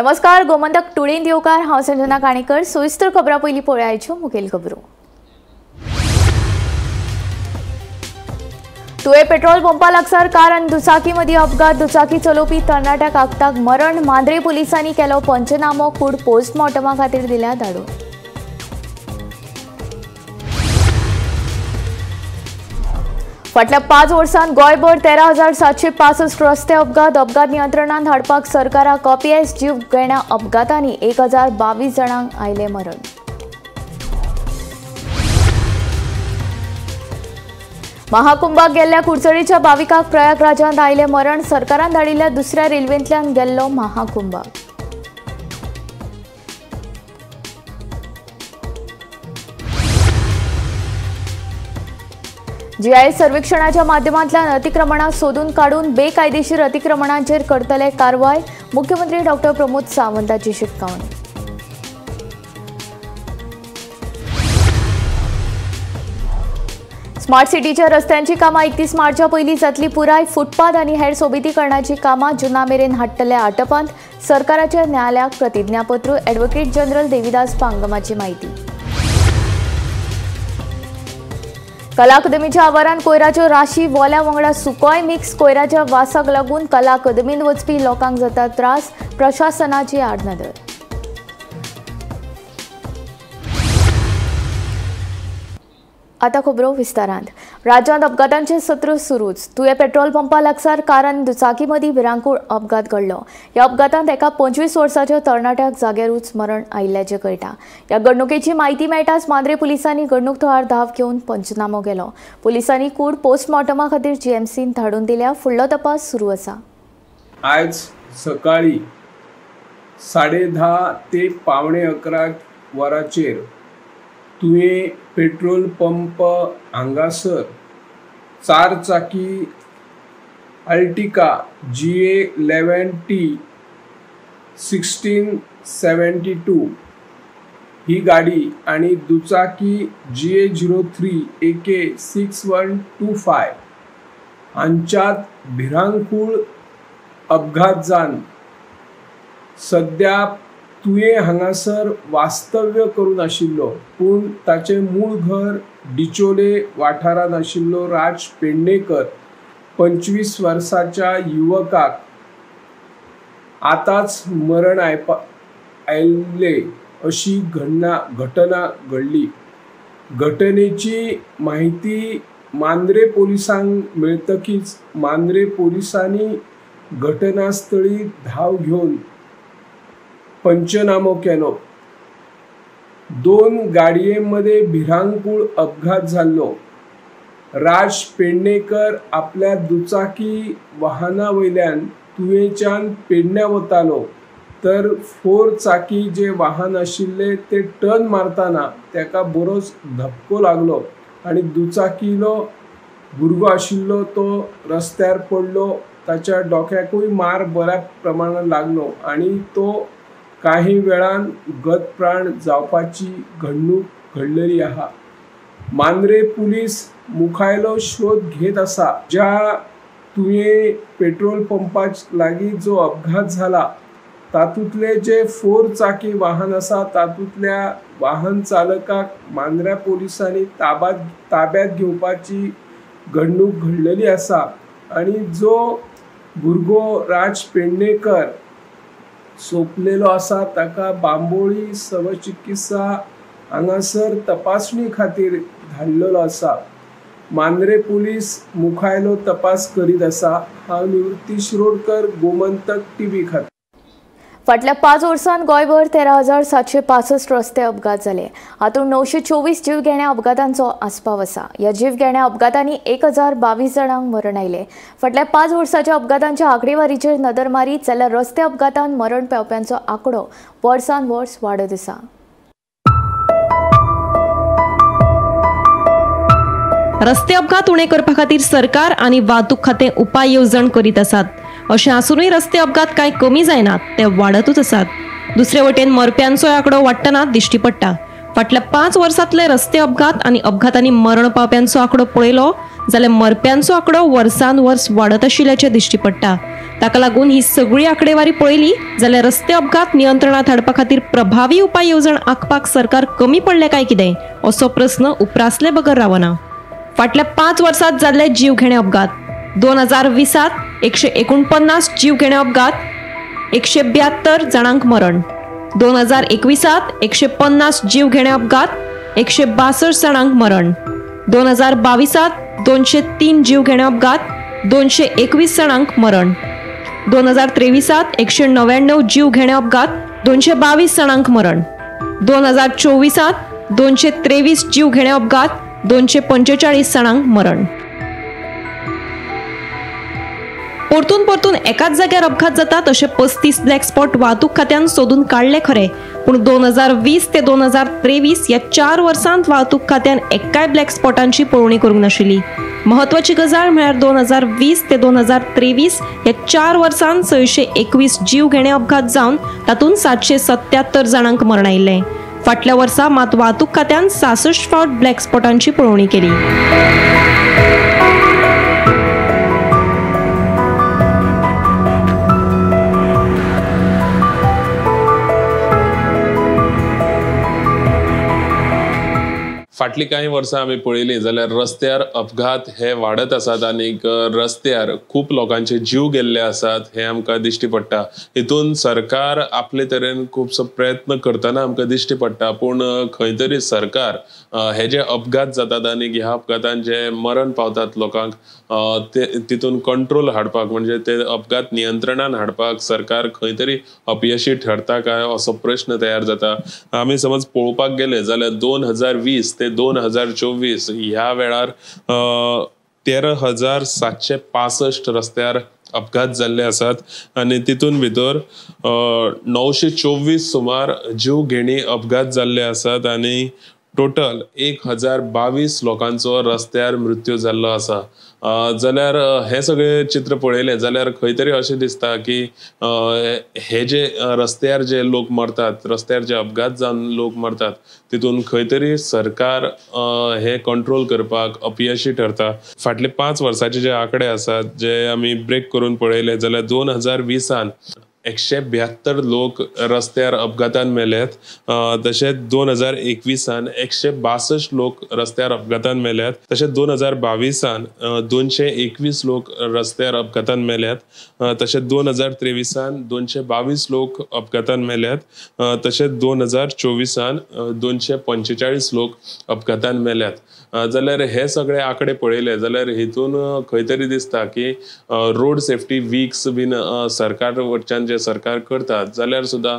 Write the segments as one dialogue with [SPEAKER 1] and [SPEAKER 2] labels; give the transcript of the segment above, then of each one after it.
[SPEAKER 1] नमस्कार, गोमंतक टुडेन येवकार. हांव संजना काणेकर. सोयिस्तर खबरां पयलीं पळयाच्यो मुखेल खबरो. तुवें पेट्रोल पंपा लागसार कार आनी दुचाकी मदीं अपघात. दुचाकी चलोवपी तरणाट्याक आगताक मरण. मांद्रे पुलिसांनी केलो पंचनामो. कूड पोस्टमॉर्टमा खातीर दिल्या धाडून. फाटल्या 5 वर्सांत गोंयभर 13,765 रस्ते अपघात. अपघात नियंत्रणांत हाडपाक सरकाराक अपेस. जीव घेण्या अपघातांनी 1,022 जाणांक आयलें मरण. महाकुंभाक गेल्ल्या कुडचडीच्या भाविकाक प्रयागराजांत आयलें मरण. सरकारान धाडिल्ल्या दुसऱ्या रेल्वेंतल्यान गेल्लो महाकुंभाक. जीआयएस सर्वेक्षणाच्या माध्यमांतल्यान अतिक्रमणां सोदून काडून बेकायदेशीर अतिक्रमणांचेर करतले कारवाय. मुख्यमंत्री डॉ प्रमोद सावंताची शिटकावणी. स्मार्ट सिटीच्या रस्त्यांची कामां 31 मार्चा पयलीं जातली पुराय. फुटपाथ आनी हेर सोबितीकरणाची कामां जुना मेरेन हाडटले आटपांत. सरकाराच्या न्यायालयाक प्रतिज्ञापत्र. ॲडव्होकेट जनरल देविदास पांगमाची म्हायती. कला अकादमीच्या आवारान कोयराच्यो राशी. वोल्या वांगडा सुकोय मिक्स. कोयराच्या वासाक लागून कला अकादमींत वचपी लोकांक जाता त्रास. प्रशासनाची आडनदर. आता खबरो विस्तारांत. राज्यांत अपघातांचे सत्र सुरूच. तुयें पेट्रोल पंपा लागसार कार आनी दुचाकी मदीं भिरांकूळ अपघात घडलो. ह्या अपघातांत एका 25 वर्साच्या तरणाट्याक जाग्यारूच मरण आयिल्ल्याचें कळटा. ह्या घडणुकेची म्हायती मेळटाच मांद्रे पुलिसांनी घडणूक थळार धांव घेवन पंचनामो केलो. पुलिसांनी कूड पोस्टमॉर्टमा खातीर जीएमसीन धाडून दिल्या. फुडलो तपास सुरू आसा.
[SPEAKER 2] आयज सकाळी 10:30 ते 10:45 वरांचेर तुयें पेट्रोल पंप हांगासर 4 चाकी Ertiga GA 11 T 1672 ही गाडी आनी दुचाकी GA 03 AK 6125 हांच्यात भिरांकूळ अपघात जावन सद्या तुयें हांगासर वास्तव्य करून आशिल्लो, पूण ताचें मूळ घर डिचोले वाठारांत आशिल्लो राज पेडणेकर 25 वर्साच्या युवकाक आतांच मरण आयिल्लें अशी घटना घडली. घटनेची म्हायती मांद्रे पोलिसांक मेळटकीच मांद्रे पोलिसांनी घटनास्थळी धांव घेवन पंचनामो केलो. 2 गाडये मदीं भिरांकूळ अपघात जाल्लो. राज पेडणेकर आपल्या दुचाकी वाहना वयल्यान तुयेंच्यान पेडण्या वतालो, तर 4 चाकी जे वाहन आशिल्लें ते टर्न मारतना ताका बरोच धपको लागलो आनी दुचाकीलो भुरगो आशिल्लो तो रस्त्यार पडलो. ताच्या डोक्याकूय मार बऱ्या प्रमाणान लागलो आनी तो काही वेळान गतप्राण जावपाची घडणूक घडलेली आहा. मांद्रे पुलीस मुखायलो शोध घेत आसा. ज्या तुयें पेट्रोल पंपा लागीं जो अपघात जाला तातूंतले जे 4 चाकी वाहन आसा तातूंतल्या वाहन चालकाक मांद्र्या पोलिसांनी ताब्यात घेवपाची घडणूक घडलेली आसा आनी जो भुरगो राज पेडणेकर सोंपलेलो आसा ताका बांबोळी शवचिकित्सा हांगासर तपासणी खातीर धाडलेलो आसा. मांद्रे पुलीस मुखायलो तपास करीत आसा. हांव निवृत्ती शिरोडकर, गोमंतक टीव्ही खातीर.
[SPEAKER 1] फाटल्या 5 वर्सांत गोंयभर 13,765 रस्ते अपघात जाले. हातूंत 924 जीवघेण्या अपघातांचो आस्पाव आसा. ह्या जीवघेण्या अपघातांनी 1,022 जाणांक मरण आयलें. फाटल्या 5 वर्साच्या अपघातांच्या आंकडेवारीचेर नदर मारीत जाल्यार रस्ते अपघातांत मरण पावप्यांचो आंकडो वर्सान वर्स वाडत आसा.
[SPEAKER 3] रस्ते अपघात उणे करपा खातीर सरकार आनी वाहतूक खातें उपाय येवजण करीत आसात. अशें आसूनय रस्ते अपघात कांय कमी जायनात, ते वाडतूच आसात. दुसरे वटेन मरप्यांचोय आंकडो वाडटना दिश्टी पडटा. फाटल्या 5 वर्सांतले रस्ते अपघात आनी अपघातांनी मरण पावप्यांचो आंकडो पळयलो जाल्यार मरप्यांचो आंकडो वर्सान वर्स वाडत आशिल्ल्याचें दिश्टी पडटा. ताका लागून ही सगळी आंकडेवारी पळयली जाल्यार रस्ते अपघात नियंत्रणांत हाडपा खातीर प्रभावी उपाय येवजण आंखपाक सरकार कमी पडलें काय कितें असो प्रस्न उप्रासले बगर रावना. फाटल्या 5 वर्सांत जाल्ले जीवघेणे अपघात 2020 149 जीवघेणे अपघात, 172 जाणांक मरण. 2021 150 जीवघेणे अपघात, 162 जाणांक मरण. 2022 203 जीवघेणे अपघात, 221 जाणांक मरण. 2023 199 जीवघेणे अपघात, 222 जाणांक मरण. 2024 223 जीवघेणे अपघात, 245 जाणांक मरण. परतून परतून एकाच जाग्यार अपघात जातात अशे 35 ब्लॅक स्पॉट वाहतूक खात्यान सोदून काडले खरे, पूण 2020 ते 2023 ह्या 4 वर्सांत वाहतूक खात्यान एकाय ब्लॅक स्पॉटांची पळोवणी करूंक नाशिल्ली. म्हत्वाची गजाल म्हळ्यार 2020 ते 2023 ह्या 4 वर्सांत 621 जीवघेणे अपघात जावन तातूंत 777 जाणांक मरण आयिल्लें. फाटल्या वर्सा मात वाहतूक खात्यान 66 फावट ब्लॅक स्पॉटांची पळोवणी केली.
[SPEAKER 4] फाटलीं कांय वर्सां आमी पळयलीं जाल्यार रस्त्यार अपघात हे वाडत आसात आनीक रस्त्यार खूब लोकांचे जीव गेल्ले आसात हें आमकां दिश्टी पडटा. हितून सरकार आपले तरेन खुबसो प्रयत्न करतना आमकां दिश्टी पडटा, पूण खंय तरी सरकार हे जे अपघात जातात आनी ह्या अपघातान जे मरण पावतात लोकांक ते तितून कंट्रोल हाडपाक म्हणजे ते अपघात नियंत्रणान हाडपाक सरकार खंय तरी अपयशी ठरता काय असो प्रश्न तयार जाता. आमी समज पळोवपाक गेले जाल्यार 2020 ते 2024 ह्या वेळार 13,765 रस्त्यार अपघात जाल्ले आसात आनी तितून भितर 924 सुमार जीवघेणी अपघात जाल्ले आसात आनी टोटल 1,022 लोकांचो रस्त्यार मृत्यू जाल्लो आसा. जाल्यार हें सगळें चित्र पळयलें जाल्यार खंय तरी अशें दिसता की हे जे रस्त्यार जे लोक मरतात, रस्त्यार जे अपघात जावन लोक मरतात तितून खंय तरी सरकार हे कंट्रोल करपाक अपयशी ठरता. फाटले 5 वर्साचे जे आंकडे आसात जे आमी ब्रेक करून पळयले जाल्यार 2020 172 लोक रस्त्यार अपघातान मेल्यात, तशेंच 2021 162 लोक रस्त्यार अपघातान मेल्यात, तशेंच 2022 221 लोक रस्त्यार अपघातान मेल्यात, तशेंच 2023 222 लोक अपघातान मेल्यात, तशेंच 2024 245 लोक अपघातान मेल्यात. जाल्यार हे सगळे आंकडे पळयले जाल्यार हितून खंय तरी दिसता की रोड सेफ्टी वीक्स बीन सरकार वटच्यान जे सरकार करतात जाल्यार सुद्दां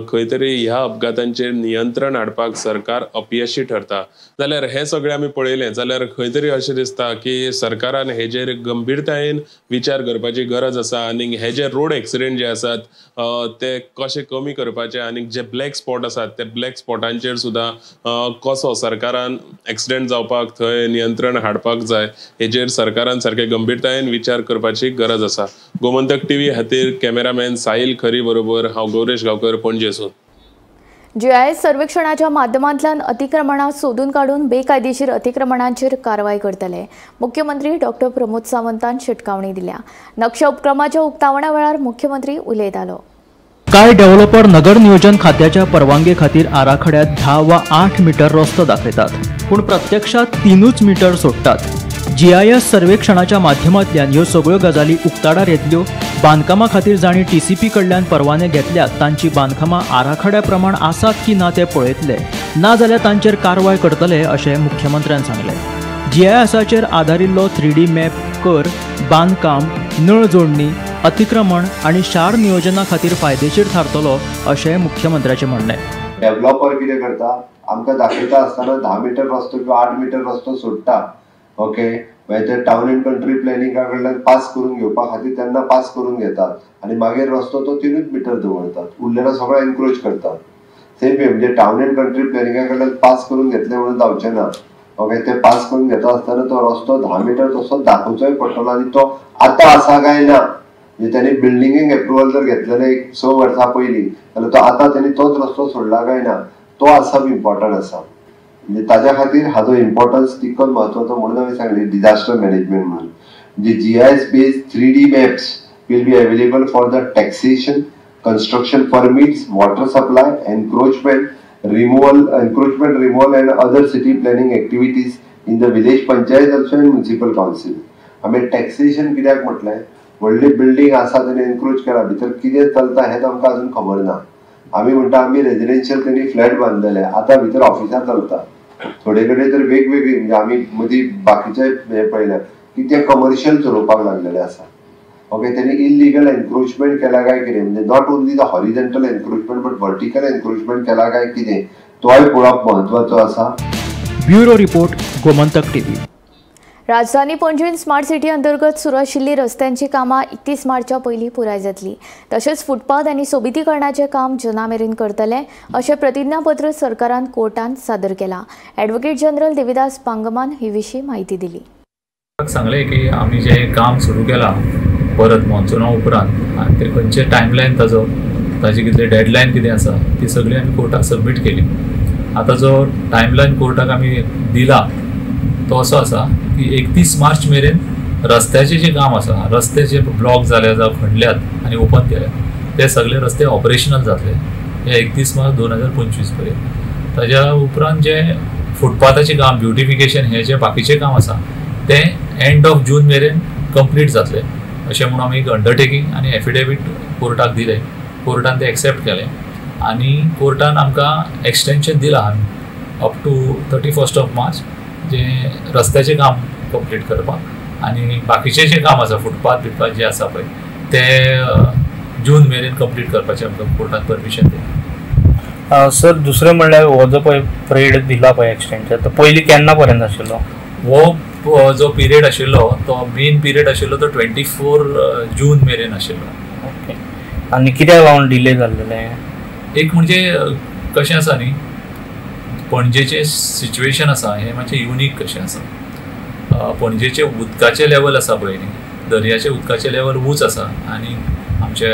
[SPEAKER 4] खंय तरी ह्या अपघातांचेर नियंत्रण हाडपाक सरकार अपयशी ठरता. जाल्यार हे सगळे आमी पळयलें जाल्यार खंय तरी अशें दिसता की सरकारान हेजेर गंभीरतायेन विचार करपाची गरज आसा आनी हे जे रोड एक्सिडेंट जे आसात ते कशे कमी करपाचे आनी जे ब्लॅक स्पॉट आसात ते ब्लॅक स्पॉटांचेर सुद्दां कसो सरकारान एक्सिडेंट जावपाक थंय नियंत्रण हाडपाक जाय हेजेर सरकारान सारके गंभीरतायेन विचार करपाची गरज आसा. गोमंतक टीव्ही खातीर कॅमेरामॅन साहिल खरी बरोबर हांव गौरेश गांवकर, पणजेसून.
[SPEAKER 1] जीआयएस सर्वेक्षणाच्या माध्यमांतल्यान अतिक्रमणां सोदून काडून बेकायदेशीर अतिक्रमणांचेर कारवाय करतले. मुख्यमंत्री डॉक्टर प्रमोद सावंतान शिटकावणी दिल्या. नक्षा उपक्रमाच्या उक्तावणा वेळार मुख्यमंत्री उलयतालो.
[SPEAKER 5] कांय डेव्हलपर नगर नियोजन खात्याच्या परवानगे खातीर आराखड्यात 10 वा 8 मीटर रस्तो दाखयतात, पूण प्रत्यक्षात 3 मीटर सोडटात. जीआयएस सर्वेक्षणाच्या माध्यमांतल्यान ह्यो सगळ्यो गजाली उक्ताडार येतल्यो. बांदकामा खातीर जांणी टीसीपी कडल्यान परवाने घेतल्यात तांची बांदकामां आराखड्या प्रमाण आसात की ना ते पळयतले, ना जाल्यार तांचेर कारवाय करतले अशें मुख्यमंत्र्यान सांगलें. जीआयएसाचेर आदारिल्लो 3D map कर, बांदकाम, नळ जोडणी, अतिक्रमण आनी शार नियोजना खातीर फायदेशीर थारतलो अशें मुख्यमंत्र्याचें म्हणणें.
[SPEAKER 6] डेव्हलपर कितें करता, आमकां दाखयता आसतना 10 मीटर रस्तो किंवा 8 मीटर रस्तो सोडटा. ओके, मागीर ते टावन एंड कंट्री प्लॅनिंगा कडल्यान पास करून घेवपा खातीर तेन्ना पास करून घेतात आनी मागीर रस्तो तो 3 मीटर दवरतात, उरलेलो सगळो एनक्रोच करतात. सेम वे म्हणजे टावन एंड कंट्री प्लॅनिंगा कडल्यान पास करून घेतले म्हणून जावचें ना. ओके, ते पास करून घेता आसतना तो रस्तो 10 मीटर तसो दाखोवचोय पडटलो आनी तो आतां आसा काय ना, म्हणजे त्यांनी बिल्डिंगेक एप्रुवल जर घेतलेलें 1 6 वर्सां पयलीं जाल्यार तो आतां त्यांनी तोच रस्तो सोडला काय ना, तो आसप इम्पॉर्टंट आसा. म्हणजे ताज्या खातीर हाजो इम्पॉर्टन्स तितकोच म्हत्वाचो म्हणून हांवें सांगलें डिजास्टर मॅनेजमेंट म्हणून. म्हणजे GIS based 3D maps will be available for the taxation, construction permits, water supply, encroachment removal and other city planning activities in the village panchayat also and municipal council. आमी taxation कित्याक म्हटलें, व्हडली building आसा तेणी encroach केला, भितर कितें चलता हें आमकां अजून खबर ना. आमी म्हणटा आमी रेजिडेन्शियल तेणी फ्लॅट बांदलेले, आतां भितर ऑफिसां चलता थोडे कडेन तर वेगवेगळी, म्हणजे आमी मदीं बाकीचे हें पळयल्या की ते कमर्शियल चलोवपाक लागलेले आसा. ओके, तेणी इलिगल एनक्रोचमेंट केला काय कितें, म्हणजे not only the horizontal encroachment but vertical encroachment केला काय कितें तोय पळोवप म्हत्वाचो आसा.
[SPEAKER 5] Bureau report, Gomantak TV.
[SPEAKER 1] राजधानी पणजेन स्मार्ट सिटी अंतर्गत सुरू आशिल्ली रस्त्यांची कामां 31 मार्चा पयलीं पुराय जातली. तशेंच फुटपाथ आनी सोबितीकरणाचें काम जुना मेरेन करतले अशें प्रतिज्ञापत्र सरकारान कोर्टांत सादर केलां. ॲडव्होकेट जनरल देविदास पांगमान हे विशीं म्हायती दिली.
[SPEAKER 7] सांगलें की आमी जें काम सुरू केलां परत मॉन्सुना उपरांत आनी ते खंयचे टायमलायन ताजो ताजी कितली डेडलायन कितें आसा ती सगळी आमी कोर्टाक सबमीट केली. आतां जो टायमलायन कोर्टाक आमी दिला तो असो आसा की 31 मार्च मेरेन रस्त्याचें जें काम आसा, रस्ते जे ब्लॉक जाले जावं खणल्यात आनी ओपन केल्या ते सगळे रस्ते ऑपरेशनल जातले हे 31 मार्च 2025 पर्यंत. ताज्या उपरांत जें फुटपाथाचें काम, ब्युटिफिकेशन हें जें बाकीचें काम आसा तें एंड ऑफ जून मेरेन कंप्लीट जातलें अशें म्हणून आमी एक अंडरटेकींग आनी एफिडेवीट कोर्टाक दिलें. कोर्टान तें एक्सेप्ट केलें आनी कोर्टान आमकां एक्सटेंशन दिलां अप टू 31 मार्च जें रस्त्याचें काम कंप्लीट करपाक आनी बाकीचें जें काम आसा फुटपाथ बिटपाथ जें आसा पळय तें जून मेरेन कंप्लीट करपाचें आमकां कोर्टान परमिशन दिलें.
[SPEAKER 8] सर, दुसरें म्हणल्यार हो जो पळय पिरियड दिला पळय एक्सटेंशन, तो पयलीं केन्ना पर्यंत आशिल्लो?
[SPEAKER 7] हो जो पिरियड आशिल्लो तो मेन पिरियड आशिल्लो तो 24 जून मेरेन आशिल्लो.
[SPEAKER 8] ओके, आनी कित्याक लागून डिले जाल्लें?
[SPEAKER 7] एक म्हणजे कशें आसा न्ही, पणजेचें सिच्युएशन आसा हें मातशें युनीक कशें आसा. पणजेचें उदकाचें लेवल आसा पळय न्ही, दर्याचें उदकाचें लेवल ऊंच आसा आनी आमचे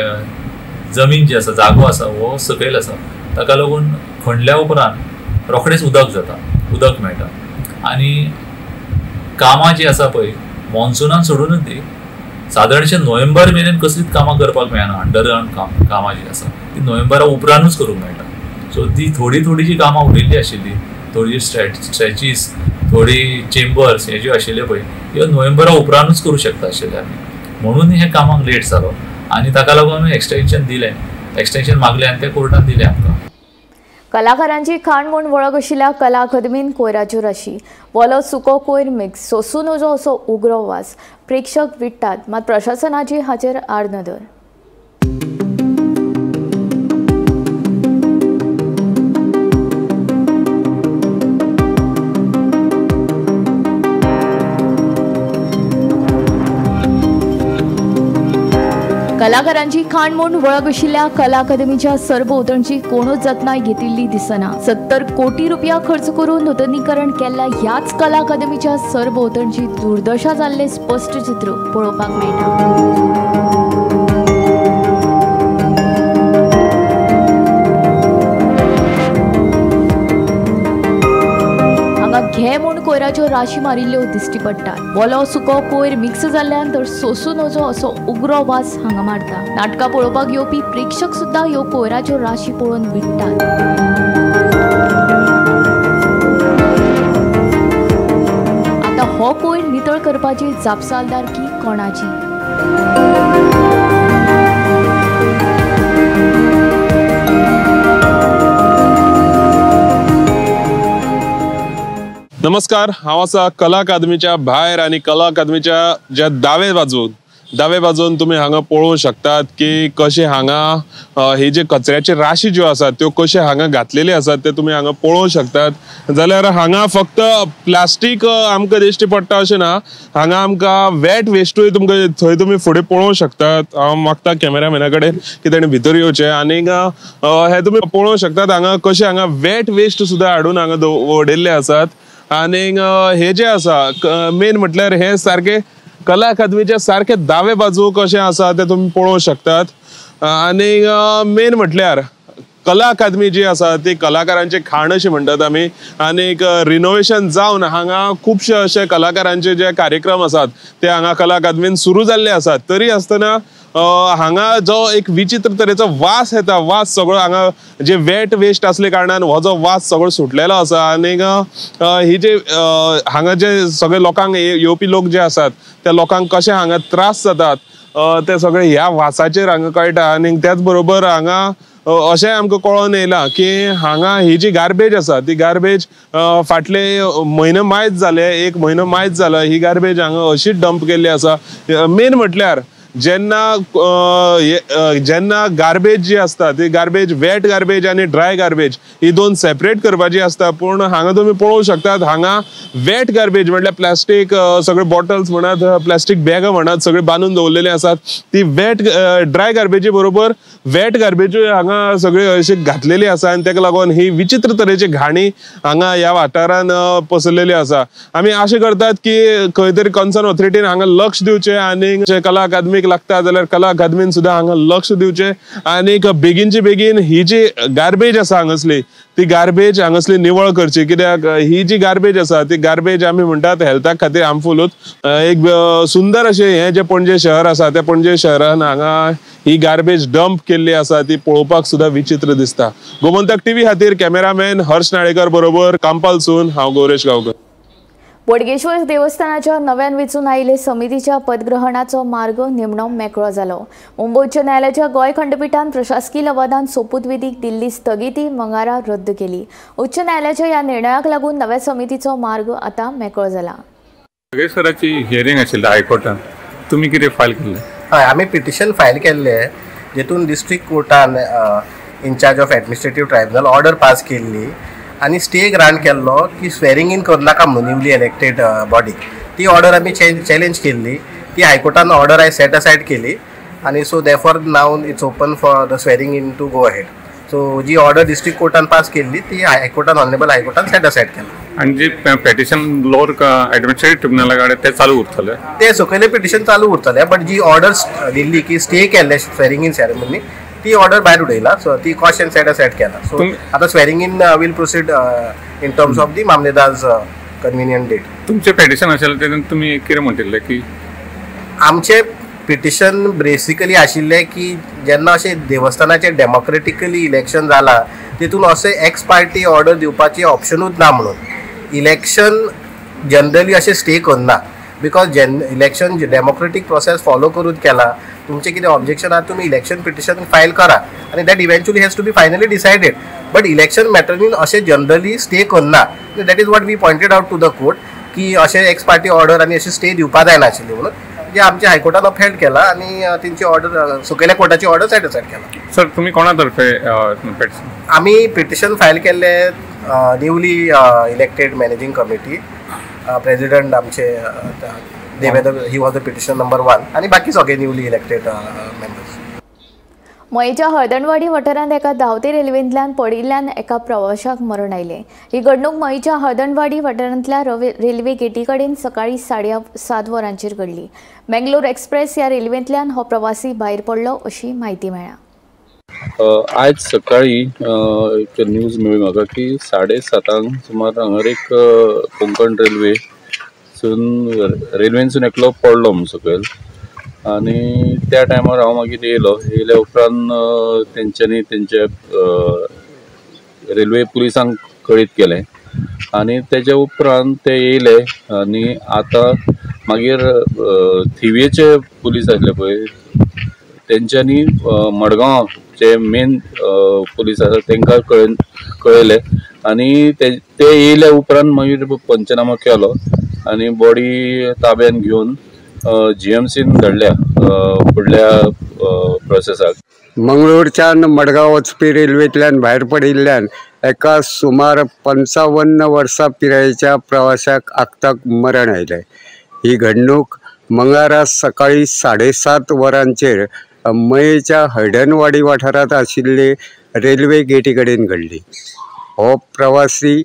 [SPEAKER 7] जमीन जी आसा, जागो आसा हो सकयल आसा, ताका लागून खणल्या उपरांत रोखडेंच उदक जाता, उदक मेळटा. आनी कामां जीं आसा पळय मॉन्सुनान सोडूनच दी, सादारणशें नोव्हेंबर मेरेन कसलीच कामां करपाक मेळना. अंडरग्रावंड कामां जीं आसा ती नोव्हेंबरा उपरांतूच करूंक मेळटा. सो ती थोडी थोडी जी कामां उरिल्ली आशिल्ली, थोडी स्ट्रेचीस, थोडी चेंबर्स हे ज्यो आशिल्ले पळय ह्यो नोव्हेंबरा उपरांतूच करूं शकता आशिल्ले आमी, म्हणून हे कामाक लेट जालो आनी ताका लागून आमी एक्सटेंशन दिलें, एक्सटेंशन मागलें आनी तें कोर्टान दिलें आमकां.
[SPEAKER 1] कलाकारांची खाण म्हूण वळख आशिल्ल्या कला अकादमीन कोयराच्यो राशी, वोलो सुको कोयर मिक्स, सोसूं नजो असो उग्रो वास, प्रेक्षक विट्टात, मात प्रशासनाची हाचेर आडनदर. कलाकारांची खाण म्हूण वळख आशिल्ल्या कला अकादमीच्या सरभोंवतणची कोणूच जतनाय घेतिल्ली दिसना. 70 कोटी रुपया खर्च करून नुतनीकरण केल्ल्या ह्याच कला अकादमीच्या सरभोंवतणची दुर्दशा जाल्लें स्पश्ट चित्र पळोवपाक मेळटा. घे म्हूण कोयराच्यो राशी मारिल्ल्यो दिश्टी पडटात. वोलो सुको कोयर मिक्स जाल्ल्यान तर सोसूं नजो असो उग्रो वास हांगा मारता. नाटकां पळोवपाक येवपी प्रेक्षक सुद्दां ह्यो कोयराच्यो राशी पळोवन विट्टात. आतां हो कोयर नितळ करपाची जापसालदारकी कोणाची?
[SPEAKER 4] नमस्कार, हांव आसा कला अकादमीच्या भायर आनी कला अकादमीच्या ज्या दावे बाजून तुमी हांगा पळोवंक शकतात की कशें हांगा ही जे कचऱ्याची राशी ज्यो आसात त्यो कशे हांगा घातलेली आसात ते तुमी हांगा पळोवंक शकतात. जाल्यार हांगा फक्त प्लास्टीक आमकां दिश्टी पडटा अशें ना, हांगा आमकां वेट वेस्टूय तुमकां थंय तुमी फुडें पळोवंक शकतात. हांव मागता कॅमेरामॅना कडेन की तेणें भितर येवचें आनीक हे तुमी पळोवंक शकतात हांगा कशें हांगा वेट वेस्ट सुद्दां हाडून हांगा उडयल्ले आसात. आनीक हे जे आसा मेन म्हटल्यार हे सारके कला अकादमीच्या सारके दावे बाजू कशें आसा ते तुमी पळोवंक शकतात. आनीक मेन म्हटल्यार कला अकादमी जी आसा ती कलाकारांचे खाण अशें म्हणटात आमी आनीक रिनोवेशन जावन हांगा खुबशे अशे कलाकारांचे जे कार्यक्रम आसात ते हांगा कला अकादमीन सुरू जाल्ले आसात. तरी आसतना हांगा जो एक विचित्र तरेचो वास येता, वास सगळो हांगा जे वेट वेस्ट असले कारणान हो जो वास सगळो सुटलेलो आसा आनीक ही जे हांगा जे सगळे लोकांक येवपी लोक जे आसात त्या लोकांक कशें हांगा त्रास जातात ते सगळे ह्या वासाचेर हांगा कळटा. आनी त्याच बरोबर हांगा अशें आमकां कळोन येयलां की हांगा ही जी गार्बेज आसा ती गार्बेज फाटले म्हयनो मायज जाले, एक म्हयनो मायज जाला ही गार्बेज हांगा अशीच डंप केल्ली आसा. मेन म्हटल्यार जेन्ना जेन्ना गार्बेज जी आसता ती गार्बेज वेट गार्बेज आनी ड्राय गार्बेज ही दोन सेपरेट करपाची आसता, पूण हांगा तुमी पळोवंक शकतात हांगा वेट गार्बेज म्हटल्यार प्लास्टीक सगळे बॉटल्स म्हणात, प्लास्टीक बॅगां म्हणात सगळे बांदून दवरलेले आसात. ती वेट ड्राय गार्बेजी बरोबर वेट गार्बेजूय हांगा सगळी अशी घातलेली आसा आनी ताका लागून ही विचित्र तरेची घाणी हांगा ह्या वाठारान पसरलेली आसा. आमी अशें करतात की खंय तरी कन्सर्न ऑथॉरिटीन हांगा लक्ष दिवचें आनी कला अकादमीक लागता जाल्यार कला अकादमीन सुद्दां हांगा लक्ष दिवचें आनीक बेगीनचे बेगीन ही जी गार्बेज आसा हांगासली ती गार्बेज हांगासली निवळ करची, कित्याक ही जी गार्बेज आसा ती गार्बेज आमी म्हणटात हेल्थाक खातीर हार्मफुलूच. एक सुंदर अशें हें जें पणजे शहर आसा त्या पणजे शहरान हांगा ही गार्बेज डंप केल्ली आसा ती पळोवपाक सुद्दां विचित्र दिसता. गोमंतक टीव्ही खातीर कॅमेरामॅन हर्ष नाळेकर बरोबर कांपालसून हांव गौरेश गांवकर.
[SPEAKER 1] बोडगेश्वर देवस्थानाच्या नव्यान वेंचून आयिल्ले समितीच्या पदग्रहणाचो मार्ग निमणो मेकळो जालो. मुंबय उच्च न्यायालयाच्या गोंय खंडपीठान प्रशासकीय लवादान सोपूतविधीक दिल्ली स्थगिती मंगळारा रद्द केली. उच्च न्यायालयाच्या ह्या निर्णयाक लागून नव्या समितीचो मार्ग आतां मेकळो जाला.
[SPEAKER 9] बोडगेश्वराची हियरिंग आशिल्ली हायकोर्टान, तुमी कितें फायल केल्लें?
[SPEAKER 10] हय, आमी पिटिशन फायल केल्लें जेतून district कोर्टान in charge of administrative tribunal order pass केल्ली आनी स्टे ग्रांट केल्लो की स्वेरिंग इन करनाका म्हणून न्यूली इलेक्टेड बॉडी. ती ऑर्डर आमी चॅलेंज केल्ली, ती हायकोर्टान ऑर्डर आयज सेट असायड केली आनी so therefore now it's open for the swearing in to go ahead. So ji order district कोर्टान पास केल्ली ती हायकोर्टान ऑनरेबल हायकोर्टान सेट असायड केला.
[SPEAKER 9] आनी जी पेटिशन लोअर एडमिनिस्ट्रेटिव्ह ट्रिब्युनला कडेन तें चालू उरतलें,
[SPEAKER 10] तें सकयलें पिटिशन चालू उरतलें, बट जी ऑर्डर दिल्ली की स्टे केल्ले स्वेरिंग इन सेरेमनी ती ऑर्डर भायर उडयला, सो ती कॉशन सेट असायड केला. सो आतां swearing in will proceed in terms of the mamlatdar's convenient date.
[SPEAKER 9] तुमचें पिटिशन आशिल्लें तेतून तुमी कितें म्हणटिल्लें की
[SPEAKER 10] आमचें पिटिशन बेसिकली आशिल्लें की जेन्ना अशें देवस्थानाचें डेमोक्रेटिकली इलेक्शन जालां तितून अशें एक्स पार्टी ऑर्डर दिवपाची ऑप्शनूच ना म्हणून. इलेक्शन जनरली अशें स्टे करना because Jan election democratic process follow करून केला, तुमचें कितें ऑब्जेक्शन आहा तुमी इलेक्शन पिटिशन फायल करा आनी that eventually has to be finally decided. But election मॅटरीन अशें जनरली स्टे करना. That is what we pointed out to the court की अशें एक्स पार्टी ऑर्डर आनी अशें स्टे दिवपा जायनाशिल्ली म्हणून, जे आमच्या हायकोर्टान अपहेल्ड केला आनी तेंची ऑर्डर सकयल्या कोर्टाची ऑर्डर सेट असायड केला.
[SPEAKER 9] सर, तुमी कोणा तर्फे पिटिशन?
[SPEAKER 10] आमी पिटिशन फायल केल्लें newly elected managing committee president आमचे Devendra, he was the petition number 1 आनी बाकी सगळे न्यूली इलेक्टेड मेंबर्स.
[SPEAKER 1] मयेच्या हळदणवाडी वाठारांत एका धांवते रेल्वेंतल्यान पडिल्ल्यान एका प्रवाशाक मरण आयलें. ही घडणूक मयेच्या हळदणवाडी वाठारांतल्या रेल्वे गेटी कडेन सकाळीं 7:30 वरांचेर घडली. बेंगलोर एक्सप्रेस ह्या रेल्वेंतल्यान हो प्रवासी भायर पडलो अशी म्हायती मेळ्ळ्या.
[SPEAKER 11] आयज सकाळी एक न्यूज मेळ्ळी म्हाका की 7:30 सुमार हांगार एक कोंकण रेल्वे रेल्वेनसून एकलो पडलो म्हूण सकयल आनी त्या टायमार हांव मागीर येयलो. येयल्या उपरांत तेंच्यांनी तेंच्या रेल्वे पुलिसांक कळीत केलें आनी तेच्या उपरांत ते येयले आनी आतां मागीर थिवेचे पुलीस आसले पळय तेंच्यांनी मडगांवचे मेन पुलीस आसा तेंकां कळयलें आनी ते येयल्या उपरांत मागीर पंचनामा केलो आनी बॉडी ताब्यान घेवन जीएमसीन धाडल्या फुडल्या प्रोसेसाक.
[SPEAKER 12] मंगळूरच्यान मडगांव वचपी रेल्वेंतल्यान भायर पडिल्ल्यान एका सुमार 55 वर्सां पिरायेच्या प्रवाशाक आक्ताक मरण आयलें. ही घडणूक मंगळारा सकाळीं 7:30 वरांचेर मयेच्या हळदणवाडी वाठारांत आशिल्ले रेल्वे गेटी कडेन घडली. हो प्रवासी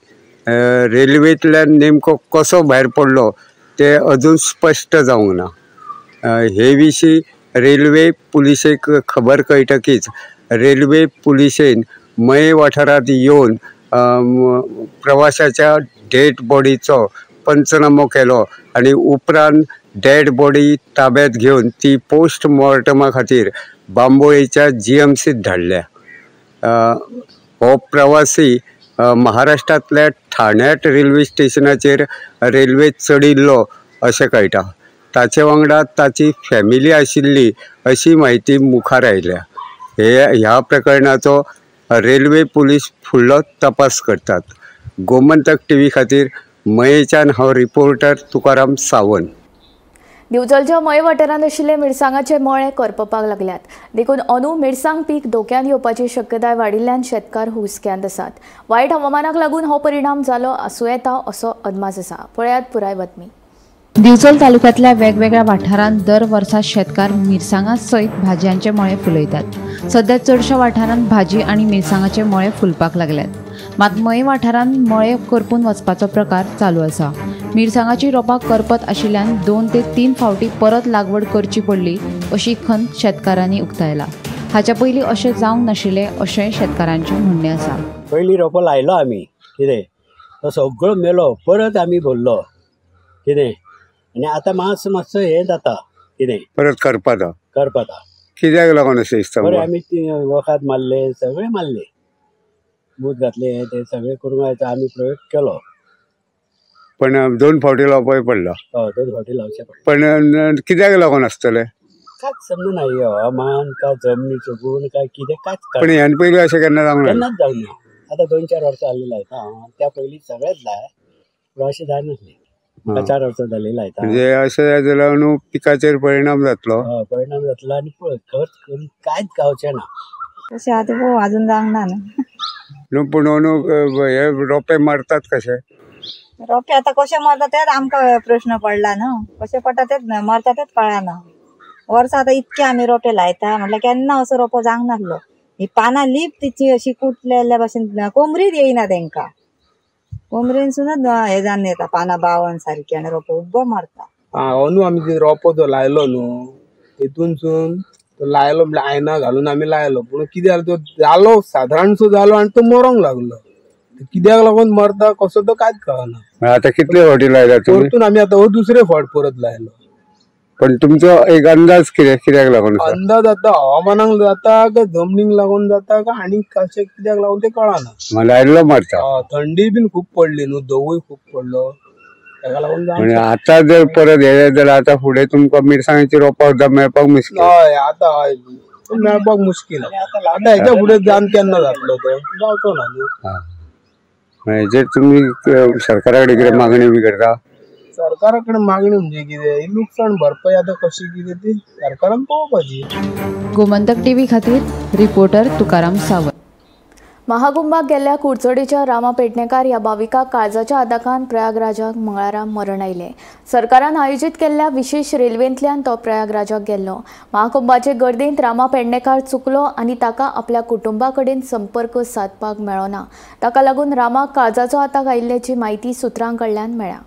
[SPEAKER 12] रेल्वेंतल्यान नेमको कसो भायर पडलो ते अजून स्पश्ट जावंक ना. हे विशीं रेल्वे पुलिशेक खबर कळटकीच रेल्वे पुलिशेन मये वाठारांत येवन प्रवाशाच्या डेड बॉडीचो पंचनामो केलो आनी उपरांत डेड बॉडी ताब्यात घेवन ती पोस्टमॉर्टमा खातीर बांबोळेच्या जीएमसीत धाडल्या. हो प्रवासी महाराष्ट्रांतल्या ठाण्यात रेल्वे स्टेशनाचेर रेल्वे चडिल्लो अशें कळटा. ताचे वांगडा ताची फॅमिली आशिल्ली अशी म्हायती मुखार आयल्या. ह्या प्रकरणाचो रेल्वे पुलीस फुडलो तपास करतात. गोमंतक टीव्ही खातीर मयेच्यान हांव रिपोर्टर तुकाराम सावंत.
[SPEAKER 1] दिवचलच्या मये वाठारांत आशिल्ले मिरसांगाचे मळे करपपाक लागल्यात, देखून अंदू मिरसांग पीक धोक्यांत येवपाची शक्यताय वाडिल्ल्यान शेतकार हुस्क्यांत आसात. वायट हवामानाक लागून हो परिणाम जालो आसूं येता असो अदमास आसा. पळयात पुराय बातमी.
[SPEAKER 13] दिवचल तालुक्यांतल्या वेगवेगळ्या वाठारांत दर वर्सा शेतकार मिरसांगा सयत भाजयांचे मळे फुलयतात. सध्या चडश्या वाठारांत भाजी आनी मिरसांगाचे मळे फुलपाक लागल्यात. मात मये वाठारांत मळे करपून वचपाचो प्रकार चालू आसा. मिरसांगाची रोपां करपत आशिल्ल्यान 2 ते 3 फावटी परत लागवड करची पडली अशी खंत शेतकारांनी उक्तायला. हाच्या पयलीं अशें जावंक नाशिल्लें अशें शेतकारांचें म्हणणें आसा.
[SPEAKER 14] पयलीं रोपो लायलो आमी कितें तो सगळो मेलो, परत आमी भरलो कितें आनी आतां मातसो मातसो हें जाता कितें
[SPEAKER 12] परत करपाता करपाता. कित्याक लागून अशें दिसता?
[SPEAKER 14] बरें, आमी वखद मारले, सगळें मारले, दूद घातले, ते सगळें करून आमी प्रयोग केलो,
[SPEAKER 12] पण 2 फावटी लावपाक पडला.
[SPEAKER 14] हय, 2 फावटी लावचें पडलें.
[SPEAKER 12] पण कित्याक लागून आसतलें
[SPEAKER 14] कांयच समजना, हवामान काय जमनीचो गुण काय कितें कांयच.
[SPEAKER 12] पण ह्यान पयलीं अशें केन्ना जावंक ना?
[SPEAKER 14] केन्नाच जावंक ना. आतां 2-4 वर्सां जालीं लायता, त्या पयलीं सगळेंच लाय, पूण अशें जायनासलें. 4 वर्सां जालीं लायता.
[SPEAKER 12] म्हणजे अशें जायत जाल्यार न्हू पिकाचेर परिणाम जातलो.
[SPEAKER 14] हय, परिणाम जातलो आनी पळय खर्च करून कांयच गावचें ना.
[SPEAKER 15] तशें आतां पळोवं अजून जावंक ना
[SPEAKER 12] न्हू. पूण न्हू हे रोपे मारतात कशे?
[SPEAKER 15] रोपे आतां कशे मरता तेच आमकां प्रश्न पडला न्हू, कशे पडटा तेच मरता तेच कळना. वर्सां आतां इतके आमी रोपे लायता म्हटल्यार केन्ना असो रोपो जावंक नासलो. ही पानां लीप तिची अशी कुटलेल्या भशेन कोमरीच येयना तेंकां, कोमरेनसूनच हे जावन येता पानां बावन सारकी आनी रोपो उब्बो मरता.
[SPEAKER 2] अंदू आमी रोपो तो लायलो न्हू तेतूनसून तो लायलो म्हळ्यार आयना घालून आमी लायलो, पूण कितें जालें तो जालो सादारणसो जालो आनी तो मरोंक लागलो. कित्याक लागून मरता कसो तो कांयच कळना.
[SPEAKER 12] आतां कितले फावटी लायला तुमी?
[SPEAKER 2] परतून आमी आतां हो दुसरे फावट परत लायलो.
[SPEAKER 12] पण तुमचो एक अंदाज कितें कित्याक लागून?
[SPEAKER 2] अंदाज आतां हवामानाक जाता काय जमनीक लागून जाता काय आनी कशें कित्याक लागून तें कळना.
[SPEAKER 12] लायल्लो मरता.
[SPEAKER 2] थंडी बीन खूब पडली न्हू, दवूय खूब पडलो, ताका लागून.
[SPEAKER 12] आतां जर परत हे जाल्यार आतां फुडें तुमकां मिरसांगाची रोपां सुद्दां मेळपाक मुश्कील.
[SPEAKER 2] हय, आतां हय मेळपाक मुश्कील. आतां हेच्या फुडें जावन केन्ना जातलो तो जावचो ना न्हू.
[SPEAKER 12] हेजेर तुमी सरकारा कडेन कितें मागणी बी करता?
[SPEAKER 2] सरकारा कडेन मागणी म्हणजे कितें, लुकसाण भरपाई आतां कशी कितें ती सरकारान पळोवपाची.
[SPEAKER 13] गोमंतक टीव्ही खातीर रिपोर्टर तुकाराम सावंत.
[SPEAKER 1] महाकुंभाक गेल्ल्या कुडचडेच्या रामा पेडणेकार ह्या भाविकाक काळजाच्या आदाकान प्रयागराजाक मंगळारा मरण आयलें. सरकारान आयोजीत केल्ल्या विशेष रेल्वेंतल्यान तो प्रयागराजाक गेल्लो. महाकुंभाचे गर्देंत रामा पेडणेकार चुकलो आनी ताका आपल्या कुटुंबा कडेन संपर्क सादपाक मेळ्ळो ना. ताका लागून रामाक काळजाचो आताक आयिल्ल्याची म्हायती सुत्रां कडल्यान मेळ्ळ्या.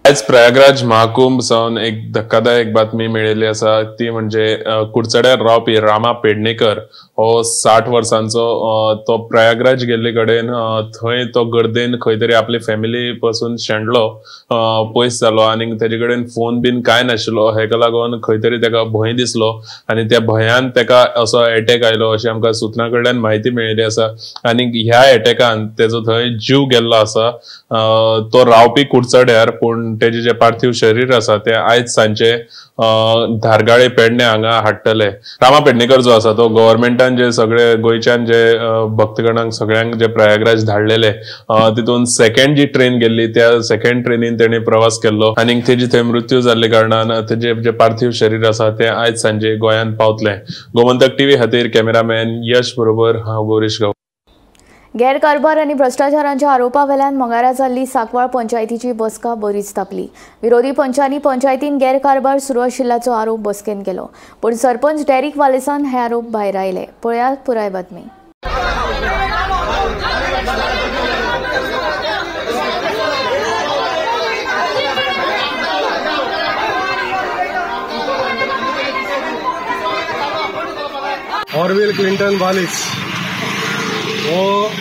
[SPEAKER 4] आयज प्रयागराज महाकुंभ सावन एक धक्कादायक बातमी मेळिल्ली आसा, ती म्हणजे कुडचड्यार रावपी रामा पेडणेकर हो 60 वर्सांचो तो प्रयागराज गेल्ले कडेन थंय तो गर्देन खंय तरी आपली फॅमिली पासून शेणलो, पयस जालो आनी तेजे कडेन फोन बीन कांय नाशिल्लो. हेका लागून खंय तरी तेका भंय दिसलो आनी त्या भंयान तेका असो एटॅक आयलो अशी आमकां सुत्रां कडल्यान म्हायती मेळिल्ली आसा. आनी ह्या एटॅकान तेजो थंय जीव गेल्लो आसा. तो रावपी कुडचड्यार, पूण तेजे जे पार्थिव शरीर आसा ते आयज सांजचे धारगाळे पेडणे हांगा हाडटले. रामा पेडणेकर जो आसा तो गव्हर्मेंटान जे सगळे गोंयच्यान जे भक्तगणांक सगळ्यांक जे प्रयागराज धाडलेले तितून सेकंड जी ट्रेन गेल्ली त्या सेकंड ट्रेनीन तेणे प्रवास केल्लो आनी तेजी थंय मृत्यू जाल्ले कारणान तेजे जे पार्थिव शरीर आसा ते आयज सांजे गोंयांत पावतले. गोमंतक टीव्ही खातीर कॅमेरामॅन यश बरोबर हांव गौरीश गांव.
[SPEAKER 1] गैरकारभार आनी भ्रष्टाचारांच्या आरोपावेल्यान मंगळारा जाल्ली सांकवाळ पंचायतीची बसका बरीच तापली. विरोधी पंचांनी पंचायतीन गैरकारभार सुरू आशिल्ल्याचो आरोप बसकेन केलो, पूण सरपंच डेरिक वालेसान हे आरोप भायर आयले. पळयात पुराय बातमी.
[SPEAKER 16] Orville Clinton Wallis. हो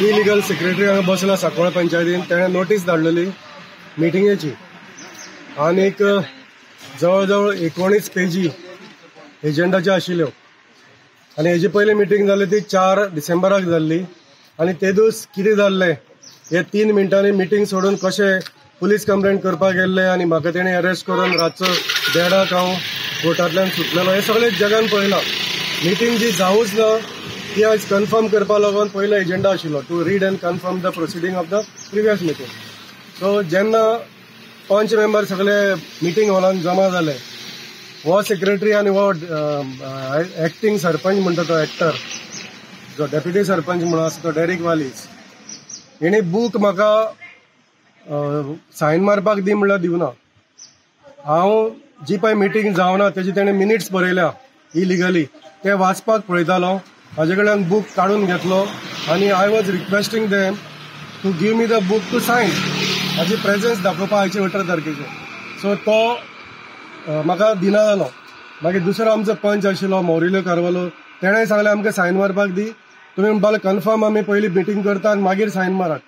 [SPEAKER 16] इलिगल सेक्रेटरी हांगा बसला सांकवाळ पंचायतीन. तेणें नोटीस धाडलेली मिटिंगेची आनीक जवळ जवळ 19 पेजी एजंडाच्यो आशिल्ल्यो आनी हेजी पयली मिटींग जाली ती 4 डिसेंबराक जाल्ली आनी तेदूस कितें जाल्लें हे 3 मिनटांनी मिटींग सोडून कशें पुलीस कंप्लेंट करपाक गेल्ले आनी म्हाका तेणें अरेस्ट करून रातचो 1:30 हांव कोर्टांतल्यान सुटलेलो हें सगळें जगान पळयलां. मिटींग जी जावूच ना ती आयज कन्फर्म करपा लागून पयलो एजेंडा आशिल्लो to read and confirm the proceeding of the previous meeting. So जेन्ना पंच मेंबर सगळे मिटींग हॉलान जमा जाले, हो सेक्रेटरी आनी हो एक्टींग सरपंच म्हणटा तो एक्टर जो डेप्युटी सरपंच म्हणून आसा तो डेरिक वालीस, हेणी बूक म्हाका सायन मारपाक दी म्हणल्यार दिवना. हांव जी पळय मिटींग जावना तेजी तेणें मिनिट्स बरयल्या इलिगली, ते वाचपाक पळयतालो. म्हाजे कडल्यान बूक काडून घेतलो आनी I was requesting them to give me the book to sign, म्हाजी प्रेजन्स दाखोवपा आयचे 18 तारखेचे. सो तो म्हाका दिना जालो. मागीर दुसरो आमचो पंच आशिल्लो मौरिलो कार्वालो, तेणें सांगलें आमकां सायन मारपाक दी, तुमी म्हणपाक कन्फर्म आमी पयलीं मिटींग करता आनी मागीर सायन मारात.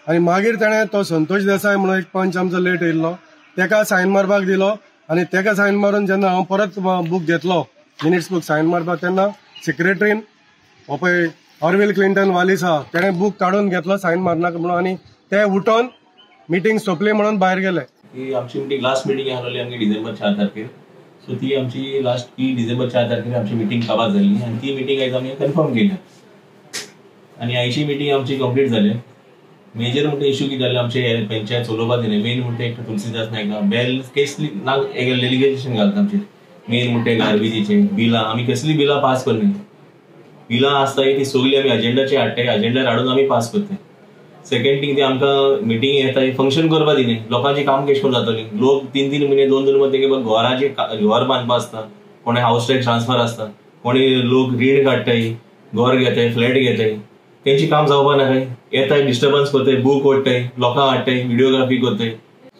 [SPEAKER 16] आनी मागीर तेणें तो संतोष देसाय म्हणून एक पंच आमचो लेट येयल्लो तेका सायन मारपाक दिलो आनी तेका सायन मारून जेन्ना हांव परत बूक घेतलो मिनिट्स बूक सायन मारपाक तेन्ना सेक्रेटरीन हो पळय ऑरविल क्लिंटन वालीस आहा तेणें बूक काडून घेतलो सायन मारनाका म्हणून आनी ते उठोन मिटींग सोंपली म्हणून भायर गेले.
[SPEAKER 17] की आमची मिटींग लास्ट मिटींग आसलेली आमची डिसेंबर 4 तारखेर. सो ती आमची लास्ट ती डिसेंबर 4 तारखेर आमची मिटींग काबार जाल्ली आनी ती मिटींग आयज आमी कन्फर्म केल्या आनी आयची मिटींग आमची कंप्लीट जाली. मेजर म्हणटा इशू कितें जालें आमचे पंचायत चलोवपा दिलें. मेन म्हणटा एक तुलसीदास नायक बेल केसली ना एलिगेशन घालता आमचेर. मेन म्हणटा गार्बेजीचें बिलां आमी कसलीं बिलां पास करना, बिलां आसता ती सगळीं आमी अजेंडाचेर हाडटाय, अजेंडार हाडून आमी पास करताय. सेकंड थिंग ते आमकां मिटींग येता फंक्शन करपा दिलें, लोकांचें काम कशें करून जातलें. लोक 3-3 म्हयने 2-2 म्हयने तेंगे घराचें घर बांदपा आसता, कोणे हावस टॅक्स ट्रान्सफर आसता, कोणी लोक रीण काडटाय, घर घेताय, फ्लॅट घेताय, तेंचें काम जावपा ना काय येताय डिस्टर्बन्स करताय, बूक ओडटाय, लोकांक हाडटाय, व्हिडियोग्राफी करताय.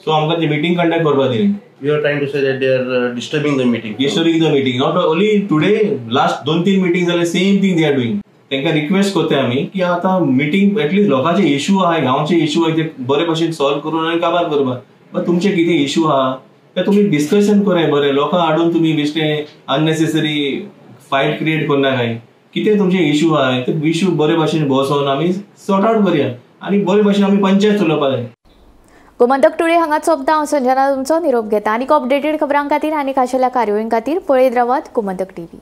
[SPEAKER 17] सो आमकां ती मिटींग कंडक्ट करपा दिली.
[SPEAKER 18] You are trying to say that they are disturbing the meeting.
[SPEAKER 17] Disturbing the meeting. Not only today, last 2-3 meetings जाले same thing they are doing. तांकां रिक्वेस्ट करता आमी की आतां मिटींग एटलीस्ट लोकांचे इशू आहा, गांवचे इशू आहा ते बरे भशेन सॉल्व करून आनी काबार करपाक. बट तुमचे कितें इशू आहा ते तुमी डिस्कशन कराय बरें, लोकांक हाडून तुमी बेश्टे अननेसेसरी फायट क्रिएट करना काय. कितें तुमचे इशू आहा ते इशू बरे भशेन बसोन आमी सॉर्ट आवट करया आनी बरे भशेन आमी पंचायत चलोवपा जाय.
[SPEAKER 1] गोमंतक टुडे हांगा सोंपता. हांव संजना तुमचो निरोप घेता. आनीक अपडेटेड खबरां खातीर आनी खाशेल्या कार्यावळीं खातीर पळयत रावात गोमंतक टीव्ही.